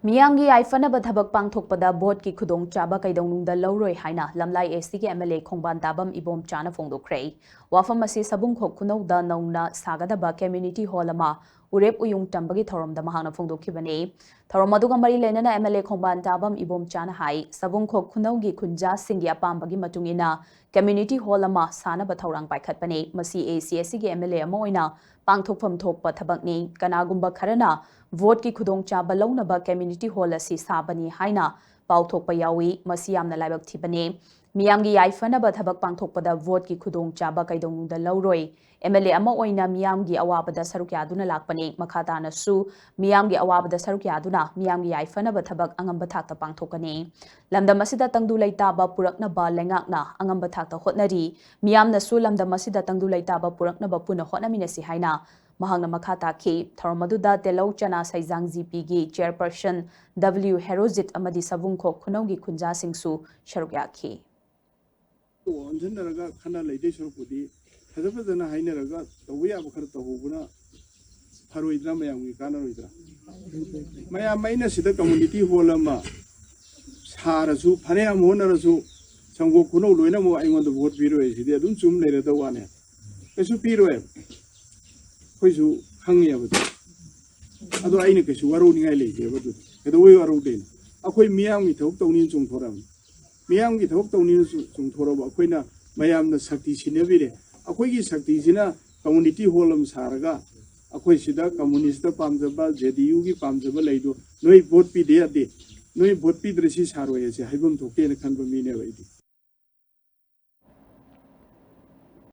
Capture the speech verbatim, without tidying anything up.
ꯃꯤꯌꯥꯝꯒꯤ ꯌꯥꯏꯐꯅꯕ ꯊꯕꯛ ꯄꯥꯡꯊꯣꯛꯄꯗ ꯚꯣꯠꯀꯤ ꯈꯨꯗꯣꯡꯆꯥꯕ ꯀꯩꯗꯧꯅꯨꯡꯗ ꯂꯧꯔꯣꯏ ꯍꯥꯏꯅ ꯂꯝꯂꯥꯏ ꯑꯦꯁ ꯇꯤꯒꯤ ꯑꯦꯝ ꯑꯦꯜ ꯑꯦ ꯈꯣꯡꯕꯥꯟ ꯇꯥꯕꯝ ꯏꯕꯣꯝꯆꯥꯅ ꯐꯣꯡꯗꯣꯛꯈ꯭ꯔꯦ꯫ ꯋꯥꯐꯝ ꯑꯁꯤ ꯁꯕꯨꯡꯈꯣꯛ ꯈꯨꯅꯧꯗ ꯅꯧꯅ ꯁꯥꯒꯗꯕ ꯀꯝꯃ꯭ꯌꯨꯅꯤꯇꯤ ꯍꯣꯜ ꯑꯃ ꯎꯔꯦꯞ ꯎꯌꯨꯡ ꯇꯝꯕꯒꯤ ꯊꯧꯔꯝꯗ ꯃꯍꯥꯛꯅ ꯐꯣꯡꯗꯣꯛꯈꯤꯕꯅꯤ꯫ ꯊꯧꯔꯝ ꯑꯗꯨꯒ ꯃꯔꯤ ꯂꯩꯅꯅ ꯑꯦꯝ ꯑꯦꯜ ꯑꯦ ꯈꯣꯡꯕꯥꯟ ꯇꯥꯕꯝ ꯏꯕꯣꯝꯆꯥꯅ ꯍꯥꯏ, ꯁꯕꯨꯡꯈꯣꯛ ꯈꯨꯅꯧꯒꯤ ꯈꯨꯟꯖꯥꯁꯤꯡꯒꯤ ꯑꯄꯥꯝꯕꯒꯤ ꯃꯇꯨꯡ ꯏꯟꯅ ꯀꯝꯃ꯭ꯌꯨꯅꯤꯇꯤ ꯍꯣꯜ ꯑꯃ ꯁꯥꯅꯕ ꯊꯧꯔꯥꯡ ꯄꯥꯏꯈꯠꯄꯅꯤ꯫ ꯃꯁꯤ ꯑꯦ ꯁꯤ ꯑꯦꯁ ꯁꯤꯒꯤ ꯑꯦꯝ ꯑꯦꯜ ꯑꯦ ꯑꯃ ꯑꯣꯏꯅ ꯄꯥꯡꯊꯣꯛꯐꯝ ꯊꯣꯛꯄ ꯊꯕꯛꯅꯤ꯫ ꯀꯅꯥꯒꯨꯝꯕ ꯈꯔꯅ ꯚꯣꯠꯀꯤ ꯈꯨꯗꯣꯡꯆꯥꯕ ꯂꯧꯅꯕ ꯀꯝꯃ꯭ꯌꯨꯅꯤꯇꯤ ꯍꯣꯜ ꯑꯁꯤ ꯁꯥꯕꯅꯤ ꯍꯥꯏꯅ ꯄꯥꯎꯊꯣꯛꯄ ꯌꯥꯎꯏ꯫ ꯃꯁꯤ ꯌꯥꯝꯅ ꯂꯥꯏꯕꯛ ꯊꯤꯕꯅꯤ꯫ ꯃꯤꯌꯥꯝꯒꯤ ꯌꯥꯏꯐꯅꯕ ꯊꯕꯛ ꯄꯥꯡꯊꯣꯛꯄꯗ ꯚꯣꯠꯀꯤ ꯈꯨꯗꯣꯡꯆꯥꯕ ꯀꯩꯗꯧꯅꯨꯡꯗ ꯂꯧꯔꯣꯏ꯫ ꯑꯦꯝ ꯑꯦꯜ ꯑꯦ ꯑꯃ ꯑꯣꯏꯅ ꯃꯤꯌꯥꯝꯒꯤ ꯑꯋꯥꯕꯗ ꯁꯔꯨꯛ ꯌꯥꯗꯨꯅ ꯂꯥꯛꯄꯅꯤ꯫ ꯃꯈꯥ ꯇꯥꯅꯁꯨ ꯃꯤꯌꯥꯝꯒꯤ ꯑꯋꯥꯕꯗ ꯁꯔꯨꯛ ꯌꯥꯗꯨꯅ ꯃꯤꯌꯥꯝꯒꯤ ꯌꯥꯏꯐꯅꯕ ꯊꯕꯛ ꯑꯉꯝꯕ ꯊꯥꯛꯇ ꯄꯥꯡꯊꯣꯛꯀꯅꯤ꯫ ꯂꯝꯗꯝ ꯑꯁꯤꯗ ꯇꯪꯗꯨ ꯂꯩꯇꯥꯕ ꯄꯨꯔꯛꯅꯕ ꯂꯩꯉꯥꯛꯅ ꯑꯉꯝꯕ ꯊꯥꯛꯇ ꯍꯣꯠꯅꯔꯤ꯫ ꯃꯤꯌꯥꯝꯅꯁꯨ ꯂꯝꯗꯝ ꯑꯁꯤꯗ ꯇꯪꯗꯨ ꯂꯩꯇꯥꯕ ꯄꯨꯔꯛꯅꯕ ꯄꯨꯟꯅ ꯍꯣꯠꯅꯃꯤꯟꯅꯁꯤ ꯍꯥꯏꯅ ꯃꯍꯥꯛꯅ ꯃꯈꯥ ꯇꯥꯈꯤ꯫ ꯊꯧꯔꯝ ꯑꯗꯨꯗ ꯇꯦꯂꯧ ꯆꯅꯥ ꯁꯩꯖꯥꯡ ꯖꯤ ꯄꯤꯒꯤ ꯆꯤꯌꯔꯄꯔꯁꯟ ꯗꯕ꯭ꯂꯤꯎ ꯍꯦꯔꯣꯖꯤꯠ ꯑꯃꯗꯤ ꯁꯕꯨꯡꯈꯣꯛ ꯈꯨꯅꯧꯒꯤ ꯈꯨꯟꯖꯥꯁꯤꯡꯁꯨ ꯁꯔꯨꯛ ꯌꯥꯈꯤ꯫ ꯑꯣꯟꯁꯤꯟꯅꯔꯒ ꯈꯟꯅ ꯂꯩꯗꯣꯏ ꯁꯔꯨꯛꯄꯨꯗꯤ ꯐꯖ ꯐꯖꯅ ꯍꯥꯏꯅꯔꯒ ꯇꯧꯕ ꯌꯥꯕ ꯈꯔ ꯇꯧꯍꯧꯕꯅ ꯐꯔꯣꯏꯗ꯭ꯔꯥ? ꯃꯌꯥꯝꯒꯤ ꯀꯥꯟꯅꯔꯣꯏꯗ꯭ꯔꯥ? ꯃꯌꯥꯝ ꯑꯩꯅ ꯁꯤꯗ ꯀꯝꯃ꯭ꯌꯨꯅꯤꯇꯤ ꯍꯣꯜ ꯑꯃ ꯁꯥꯔꯁꯨ, ꯐꯅꯌꯥꯝ ꯍꯣꯠꯅꯔꯁꯨ, ꯁꯪꯒꯣꯛ ꯈꯨꯅꯧ ꯂꯣꯏꯅꯃꯛ ꯑꯩꯉꯣꯟꯗ ꯚꯣꯠ ꯄꯤꯔꯣꯏ, ꯁꯤꯗꯤ ꯑꯗꯨꯝ ꯆꯨꯝ ꯂꯩꯔꯗꯧ ꯋꯥꯅꯦ꯫ ꯀꯩꯁꯨ ꯄꯤꯔꯣꯏ꯫ ꯑꯩꯈꯣꯏꯁꯨ ꯈꯪꯉꯦꯕ ꯑꯗꯨ꯫ ꯑꯗꯣ ꯑꯩꯅ ꯀꯩꯁꯨ ꯋꯥꯔꯧꯅꯤꯡꯉꯥꯏ ꯂꯩꯇꯦꯕ ꯑꯗꯨꯗꯤ꯫ ꯀꯩꯗꯧꯕꯩ ꯋꯥꯔꯧꯗꯣꯏꯅꯣ? ꯑꯩꯈꯣꯏ ꯃꯤꯌꯥꯝꯒꯤ ꯊꯕꯛ ꯇꯧꯅꯤꯅ ꯆꯣꯡꯊꯣꯔꯛꯑꯕꯅꯤ꯫ ꯃꯤꯌꯥꯝꯒꯤ ꯊꯕꯛ ꯇꯧꯅꯤꯅ ꯆꯣ-, ꯆꯣꯡꯊꯣꯔꯛꯑꯕ ꯑꯩꯈꯣꯏꯅ ꯃꯌꯥꯝꯅ ꯁꯛꯇꯤ ꯁꯤꯟꯅꯕꯤꯔꯦ꯫ ꯑꯩꯈꯣꯏꯒꯤ ꯁꯛꯇꯤꯁꯤꯅ ꯀꯝꯃ꯭ꯌꯨꯅꯤꯇꯤ ꯍꯣꯜ ꯑꯃ ꯁꯥꯔꯒ ꯑꯩꯈꯣꯏ ꯁꯤꯗ ꯀꯝꯃ꯭ꯌꯨꯅꯤꯁꯇ ꯄꯥꯝꯖꯕ, ꯖꯦ ꯗꯤ ꯌꯨꯒꯤ ꯄꯥꯝꯖꯕ ꯂꯩꯗꯣ ꯅꯣꯏ ꯚꯣꯠ ꯄꯤꯗ ꯌꯥꯗꯦ, ꯅꯣꯏ ꯚꯣꯠ ꯄꯤꯗ꯭ꯔꯦ ꯁꯤ ꯁꯥꯔꯣꯏ ꯍꯥꯏꯁꯦ ꯍꯥꯏꯐꯝ ꯊꯣꯛꯇꯦꯅ ꯈꯟꯕ ꯃꯤꯅꯦꯕ ꯑꯩꯗꯤ꯫